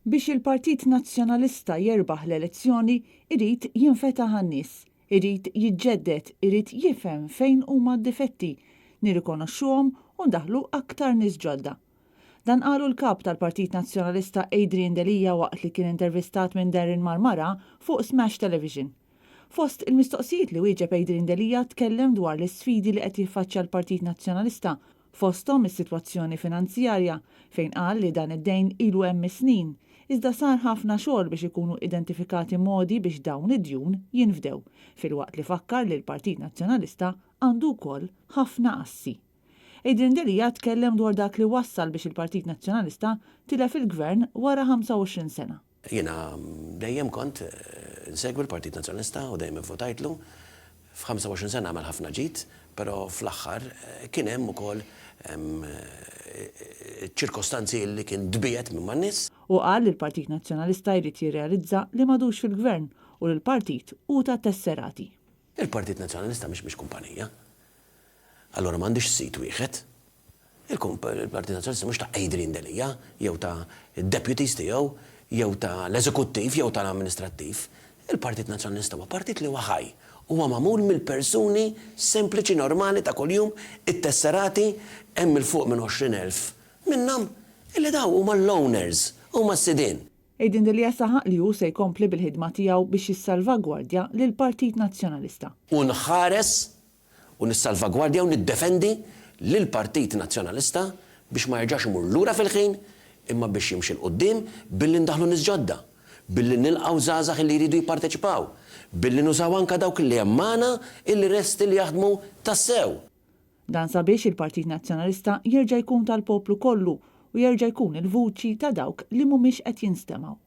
Biex il-Partit Nazzjonalista jerbaħ l-elezzjoni irid jinfetaħ għan-nies, irid jiġġedded, irid jifhem fejn huma d-difetti, nirrikonoxxuhom u ndaħħlu aktar nies ġodda. Dan qalu l-Kap tal-Partit Nazzjonalista Adrian Delia waqt li kien intervistat minn Darren Marmara fuq Smash Television. Fost il-mistoqsijiet li wieġeb Adrian Delia tkellem dwar l-isfidi li qed jiffaċċja l-Partit Nazzjonalista fosthom is-sitwazzjoni finanzjarja, fejn qal li dan id-dejn ilu hemm is-snin, iżda sar ħafna xogħol biex ikunu identifikati modi biex dawn id-djun jinfdew, filwaqt li fakkar li l-Partit Nazzjonalista għandu wkoll ħafna assi. Adrian Delia tkellem dwar dak li wassal biex il-Partit Nazzjonalista tilef il-Gvern wara 25 sena. Jiena dejjem kont insegwi l-Partit Nazzjonalista u dejjem ivvotajtlu. F'25 sena għamel ħafna ġid, però fl-aħħar kien hemm ukoll ċirkostanzi li kien tbiegħed minn man-nies. Hu qal li l-Partit Nazzjonalista jrid jirrealizza li m'għadux fil-Gvern u li l-partit hu tat-tesserati. Il-Partit Nazzjonalista mhix mhix kumpanija. Allura m'għandix sid wieħed. Il-Partit Nazzjonalista mhux ta' Adrian Delia jew ta' deputies tiegħu jew ta' l-eżekuttiv jew tal-amministrattiv. Il-Partit Nazzjonalista huwa partit li huwa ħaj. Huwa magħmul mill-persuni sempliċi normali ta' kuljum, it-tesserati, hemm 'il fuq minn 20,000 minnhom, illi dawn huma l-owners, huma s-sidien. Adrian Delia saħaq li hu se jkompli bil-ħidma tiegħu biex jissalvagwardja lill-Partit Nazzjonalista. U nħares u nissalvagwardja u niddefendi lill-Partit Nazzjonalista biex ma jerġax imur lura fil-ħin imma biex jimxi 'l quddiem billi ndaħħlu nies ġodda, billi nilqgħu żgħażagħ illi jridu jipparteċipaw, billi nużaw anke dawk illi hemm magħna illi lesti li jaħdmu tassew. Dan sabiex il-Partit Nazzjonalista jerġa' jkun tal-poplu kollu u jerġa' jkun il-vuċi ta' dawk li mhumiex qed jinstemgħu.